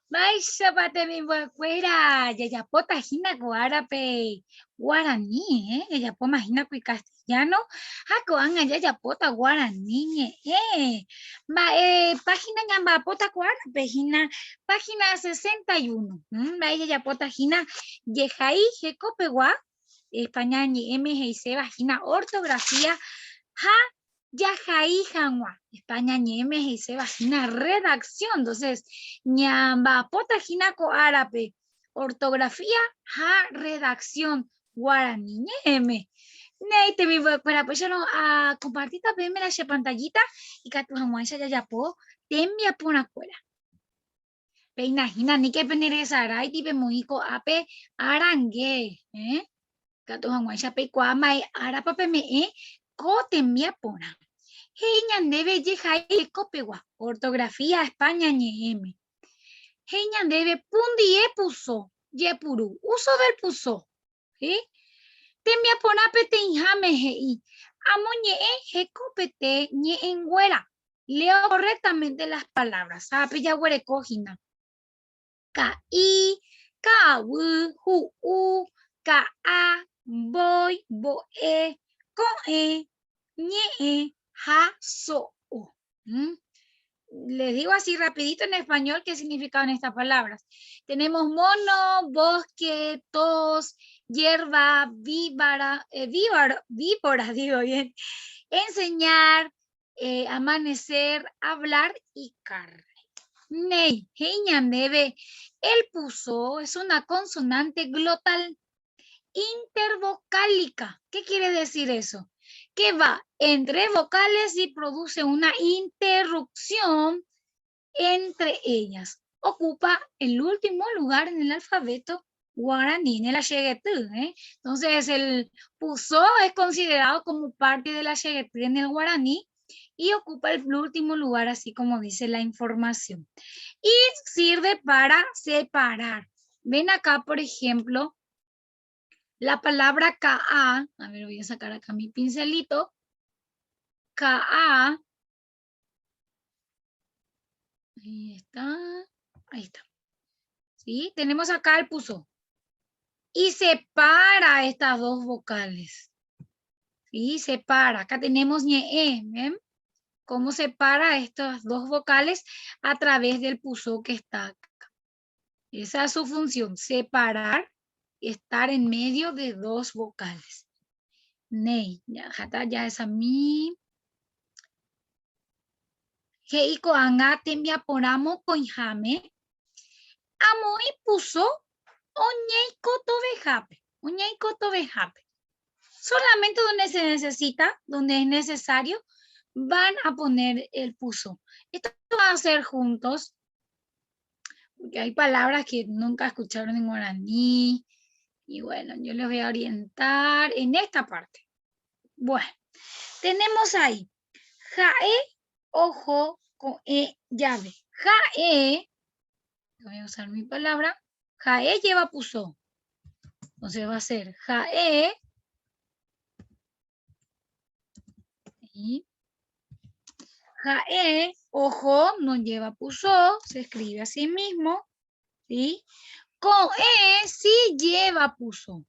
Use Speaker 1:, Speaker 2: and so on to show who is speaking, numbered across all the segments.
Speaker 1: Mba'éichapa temimbo'ekuéra jajapóta hína ko árape guarani, eh? Jajapóma hína kuri castellano ha ko'ág̃a jajapóta guarani ñe'ẽ. Mba'e página ñamba'apóta ko árape hína? Página 61. Mm, mba'e jajapóta hína? Jehai hekopegua, España ñe'ẽme he'iséva hína ortografía ha jahai hag̃ua. España ñe'ẽme he'iséva hína redacción. Entonces, ñamba'apóta hína ko árape ortografía ha redacción guarani ñe'ẽme. Néi temimbo'ekuéra, péicharõ akompartíta peẽme la che pantallita ikatu hag̃uáicha jajapo tembiaporãkuéra. Péina hína aníke pene resaráiti pemoĩ ko'ápe arange, eh? Katu hag̃uáicha peikuaa mba'e árapa peme'ẽ ko tembiaporã. He'i ñandéve jehai hekopegua, ortografía España ñe'ẽme. He'i ñandéve pundie puso, jepuru, uso del puso. ¿Sí? Tembiaporã peteĩháme he'i, amoñe'ẽ hekopete ñe'ẽnguéra. Leo correctamente las palabras. Ha pe jaguereko hína. Ka'i, ka'aguy, hu'u, ka'a, mbói, mbo'e, ko'ẽ, ñe'ẽ ha so'o. ¿Mm? Les digo así rapidito en español qué significan estas palabras. Tenemos mono, bosque, tos, hierba, víbara, eh, víbara, víbora, digo bien, enseñar, eh, amanecer, hablar y carne. Ney, ñandeve, el puso es una consonante glotal intervocálica. ¿Qué quiere decir eso? Que va entre vocales y produce una interrupción entre ellas. Ocupa el último lugar en el alfabeto guaraní, en el achegetý. ¿eh? Entonces, el puso es considerado como parte del achegetý en el guaraní y ocupa el último lugar, así como dice la información. Y sirve para separar. Ven acá, por ejemplo, la palabra KA. A ver, voy a sacar acá mi pincelito. KA. Ahí está. Ahí está. ¿Sí? Tenemos acá el puso. Y separa estas dos vocales. ¿Sí? Separa. Acá tenemos ñe, ¿ven? Cómo separa estas dos vocales a través del puso que está acá. Esa es su función, separar, estar en medio de dos vocales. Nei, ya, ya es a mí. He'i ko'ág̃a tembiaporã mokõiháme, amoĩ puso oñeikotovehápe, oñeikotovehápe. Solamente donde se necesita, donde es necesario, van a poner el puso. Esto va a hacer juntos, porque hay palabras que nunca escucharon en guaraní. Y bueno, yo les voy a orientar en esta parte. Bueno, tenemos ahí Ja'e, ojo, con E, llave. Ja'e, voy a usar mi palabra, Ja'e lleva puso. Entonces va a ser Ja'e. Y Ja'e, ojo, no lleva puso, se escribe así mismo. ¿Sí? Con E sí lleva puso.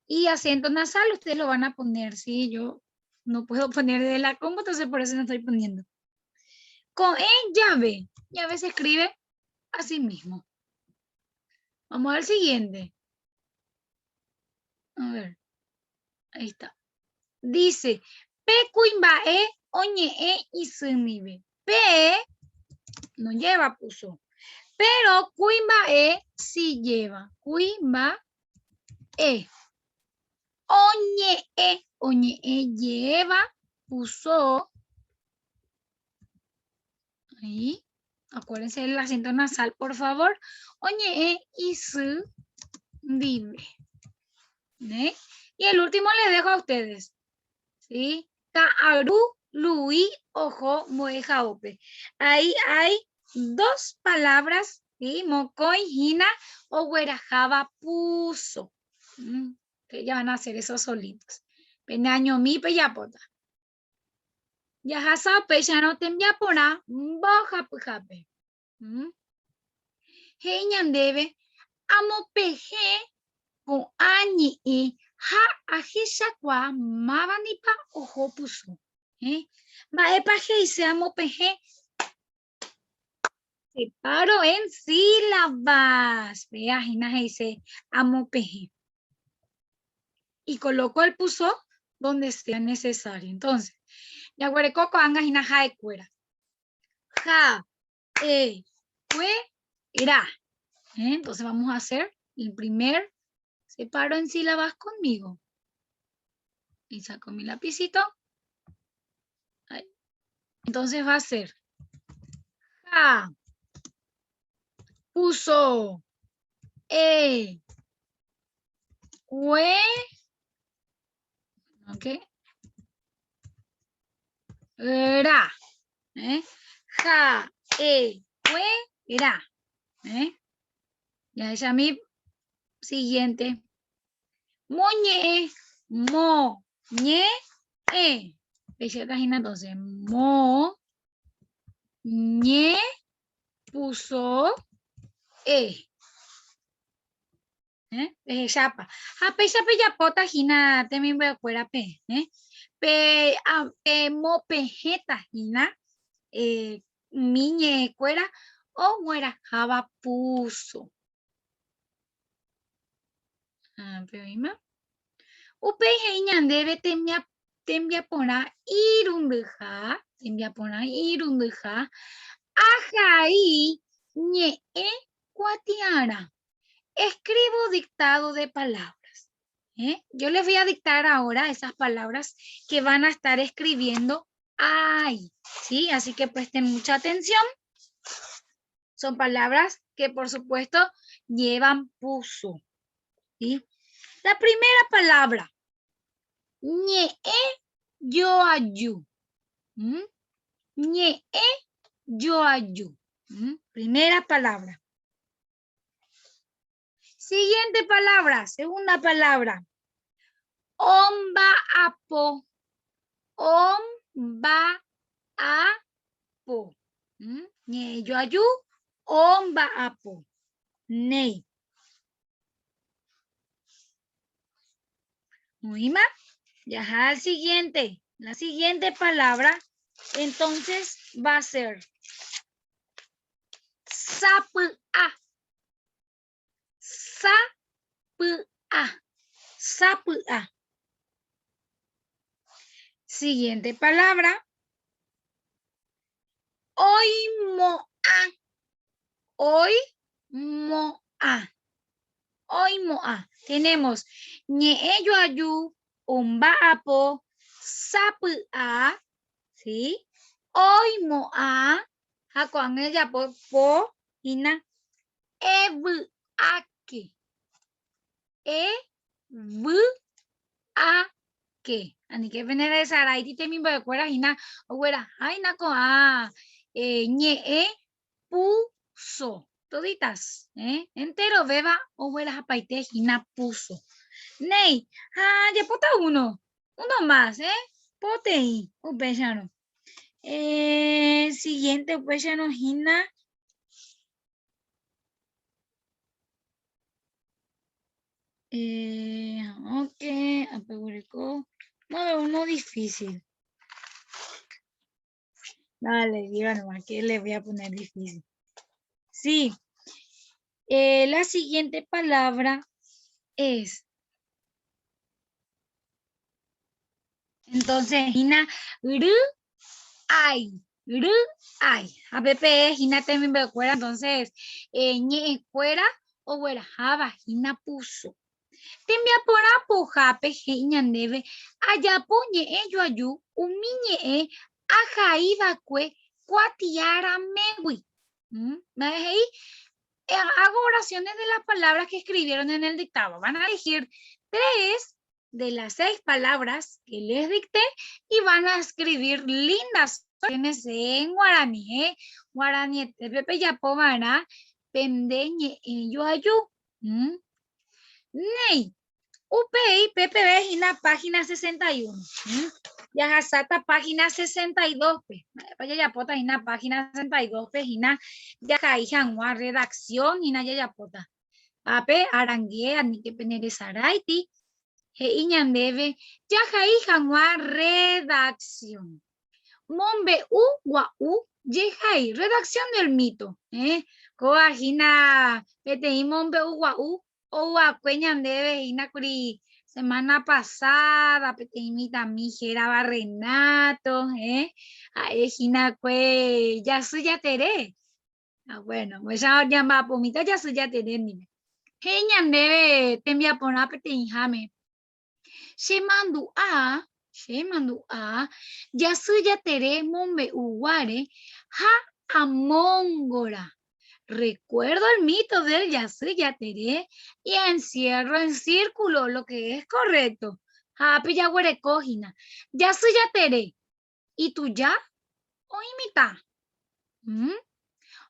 Speaker 1: Y acento nasal, ustedes lo van a poner, ¿sí? Yo no puedo poner de la compu, entonces por eso no estoy poniendo. Con E, llave. Llave se escribe así mismo. Vamos al siguiente. A ver. Ahí está. Dice, P kuimba'e oñe'ẽ isy ndive. P no lleva puso. Pero kuimba'e sí lleva. Kuimba'e. Oñe'ẽ. Oñe'ẽ lleva puso. Ahí. Acuérdense del acento nasal, por favor. Oñe'ẽ isy ndive. ¿Eh? Y el último les dejo a ustedes. ¿Sí? Ka'aru, lui, ojo, moejaope. Ahí hay dos palabras, ¿sí? Mokõi hína, oguerajaba puso. Que ya van a hacer esos solitos. Peneañomi pejapóta. Jahasa upéicharõ tembiaporã mbohapyhápe. He'i ñandéve amopehẽ ko'ã ñe'ẽ ha ahechakuaa mávandipa oho pusu. Mba'épa he'ise amopehẽ? Separo en sílabas. Vea, hína he'ise amopehẽ. Y coloco el puso donde sea necesario. Entonces, jaguereko ko'ág̃a hína ha'ekuéra. Ja, e, kue, ra. Entonces vamos a hacer el primer separo en sílabas conmigo. Y saco mi lapicito. Ahí. Entonces va a ser ja, puso, e, cue, ok, ra, ¿eh? Ja, e, cue, ra. ¿Eh? Ya es a mi siguiente. Moñe, mo, ñe, e. Entonces, mo, ñe, puso, e. Eh? Pehechápa. Ha péicha pejapóta hína temimbo'ekuérape. Eh? Pe, a, pemopehẽta hína eh, umi ñe'ẽkuéra ogueraháva puso. Ah, pe oĩma. Upéi he'i ñandéve temia, tembiaporã irundyha, tembiaporã irundyha, ahai ñe'ẽ kuatiarã. Escribo dictado de palabras. ¿Eh? Yo les voy a dictar ahora esas palabras que van a estar escribiendo ahí. ¿Sí? Así que presten mucha atención. Son palabras que, por supuesto, llevan puso. ¿Sí? La primera palabra. Ñe'ẽ joaju. ¿Mm? Ñe'ẽ joaju. ¿Mm? Primera palabra. Siguiente palabra, segunda palabra. Omba'apo. Omba'apo. ¿Mm? Ñe'ẽ joaju, omba'apo. Néi. Oĩma? Yaja al siguiente. La siguiente palabra, entonces, va a ser sapy'a. Sapy'a. Sapy'a. Siguiente palabra. Oimo'ã. Oimo'ã. Oimo'ã. Tenemos ñe'ẽ joaju, omba'apo, sapy'a, ¿sí? Oimo'ã, ha ko'ág̃a ejapo po hína evy'áke. Evy'áke. Aníke pene resaraiti temimbo'ekuéra hína ogueraha hína ko'ã ñe'ẽ puso. Toditas, eh? Enterovéva oguerahapaite hína puso. Néi, ha jepota uno. Uno más, eh? Poteĩ, upéicharõ. Eh, siguiente upéicharõ hína. Eh, ok, apeguereko. No, uno difícil. Dale, diga nomás que le voy a poner difícil. Sí. Eh, la siguiente palabra es. Entonces, hína, ry, ay, ry, ay. A P hína temimbo'ekuéra, entonces, eh, ñe'ẽkuéra ogueraháva hína puso. Tembiaporã pohápe he'i ñandéve ajapo ñe'ẽ joaju umi ñe'ẽ ahaiva'ekue kuatiaramégui. Mba'e he'i? Hago oraciones de las palabras que escribieron en el dictado. Van a elegir tres de las seis palabras que les dicté y van a escribir lindas oraciones en guaraní. ¿Eh? Guaranietépe pejapova'erã pende ñe'ẽ joaju. Mm. Néi, upéi PPB hína página 61. Mm. Jahasáta página 62-pe. Mba'épa jajapóta hína página 62-pe hína jahai hag̃ua redacción hína jajapóta. Ápe arange aníke pene resaráiti he'i ñandéve jahai hag̃ua redacción. Mombe'u gua'u jehai, redacción del mito. Eh? Kóva hína peteĩ mombe'u gua'u Ouakue ñandéve hína kuri semana pasada peteĩ mitãmi hérava Renato, eh? Ha'e hína kue jasy jatere. Ah, bueno, upéicha ñamba'apomíta jasy jatere ndive. He'i ñandéve tembiaporã peteĩháme. Che mandu'a, che mandu'a, jasy jatere mombe'uguáre ha amóngora. Recuerdo el mito del jasy jatere y encierro en círculo lo que es correcto. Ha ápe jaguereko hína. Jasy jatere, ituja oĩ mitã. Mm?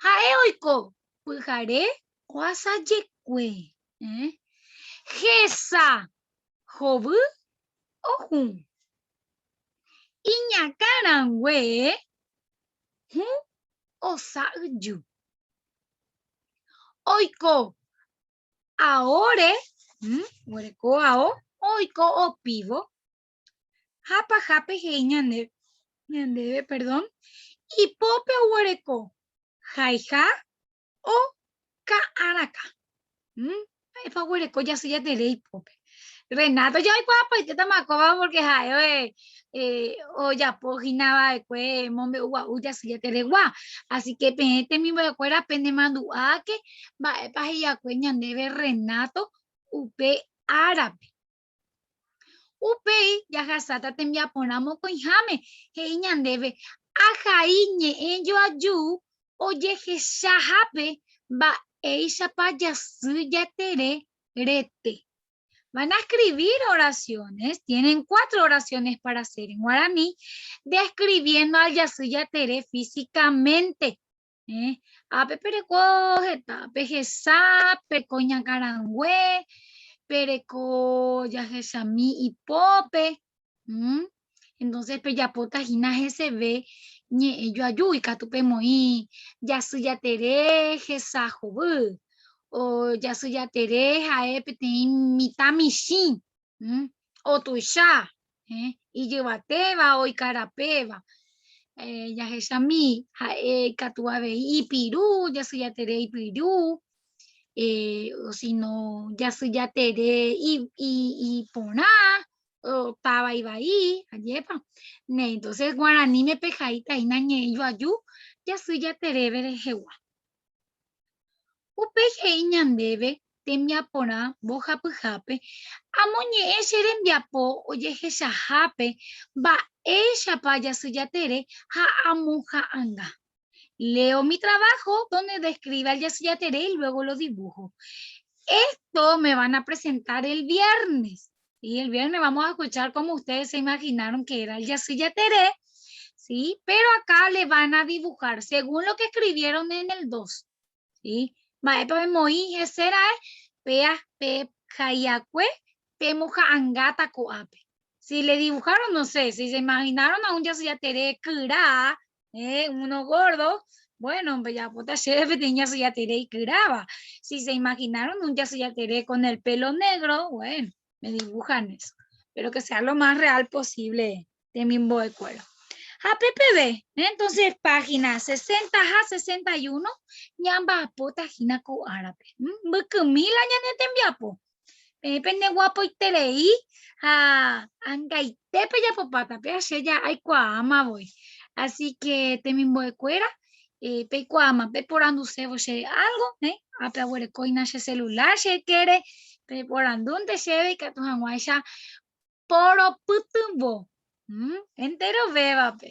Speaker 1: Ha'e oiko pyhare oasajekue. Eh? Hesa hovy ohũ. Iñakãrangue hũ osa'yju. Oiko aóre, mm, guereko ao, oiko opívo Ha pahápe he'i ñande, ñandéve, perdón, ipópe oguereko haiha o ka'araka. ¿Mm? Mba'épa oguereko jasy jatere ipópe. Renato ja oikuaapaitétama kóva porque ha'e eh, ojapo hína va'ekue mombe'u gua'u jasy jateregua. Así que peẽ temimbo'ekuéra penemandu'áke mba'épa he'iakue ñandéve Renato upe árape. Upéi jahasáta tembiaporã mokõiháme, he'i ñandéve, Ahai ñe'ẽ joaju ojehechahápe mba'éichapa jasy jatere rete. Van a escribir oraciones, tienen cuatro oraciones para hacer en guaraní, describiendo al jasy jatere físicamente. Eh, ápe pereko heta, pehesa, pereko iñakãrangue, pereko jahechami ipópe. Mm? Entonces pejapóta hína heseve ñe'ẽ joaju, ikatu pemoĩ jasy jatere hesa hovy, o jasy jatere ha'e peteĩ mitã michĩ, mm? o tuicha, eh, ijyvatéva o ikarapéva. Eh, jahechami ha'e ikatu avei ipiru, jasyjatere ipiru, eh, o sino jasyjatere iporã, o táva ivai, ajépa. Ne, entonces guaraníme pehaíta hína ñe'ẽ joaju jasyjatereve rehegua. Upéi he'i ñandéve tembiaporã mbohapyhápe, amoñe'ẽ che rembiapo ojehechahápe mba'éichapa jasyjatere ha amoha'anga. Leo mi trabajo donde describa el jasyjatere y luego lo dibujo. Esto me van a presentar el viernes. Y el viernes vamos a escuchar cómo ustedes se imaginaron que era el jasyjatere, ¿sí? Pero acá le van a dibujar según lo que escribieron en el 2, ¿sí? Mba'épa pemoĩ hese ra'e, pea pe jaiakue pemoha'angáta ko'ápe. Si le dibujaron, no sé, si se imaginaron a un jasyjatere kyra, eh, uno gordo, bueno, hombre, ya puta chévere, peteĩ jasyjatere ikyráva. Si se imaginaron un jasyjatere con el pelo negro, bueno, me dibujan eso. Pero que sea lo más real posible de mi mbo'ekuéra. Ha PPV, entonces página 60 ha 61, ñamba'apóta hína ko árape. Mbykymi la ñane tembiapo. Peẽ pende guapoiterei ha angaite pejapopáta, pe che ja aikuaáma voi. Así que temimbo'ekuéra, eh, peikuaáma, peporandusévo che algo, eh, ápe aguerekóina che celular che ykére, peporandúnte chéve ikatu hag̃uáicha poropytyvõ. Mm, enterovévape.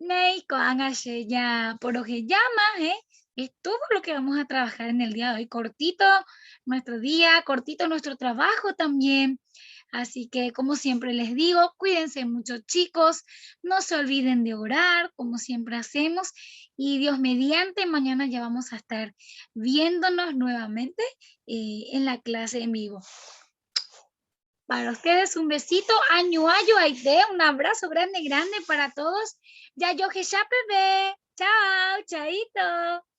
Speaker 1: Néi, ko'ág̃a che ja porohejáma, eh. Es todo lo que vamos a trabajar en el día de hoy. Cortito nuestro día, cortito nuestro trabajo también. Así que, como siempre les digo, cuídense mucho, chicos. No se olviden de orar, como siempre hacemos. Y Dios mediante, mañana ya vamos a estar viéndonos nuevamente eh, en la clase en vivo. Para ustedes un besito, añuayo aite, un abrazo grande, grande para todos. Ya yo bebé. Chao, chaito.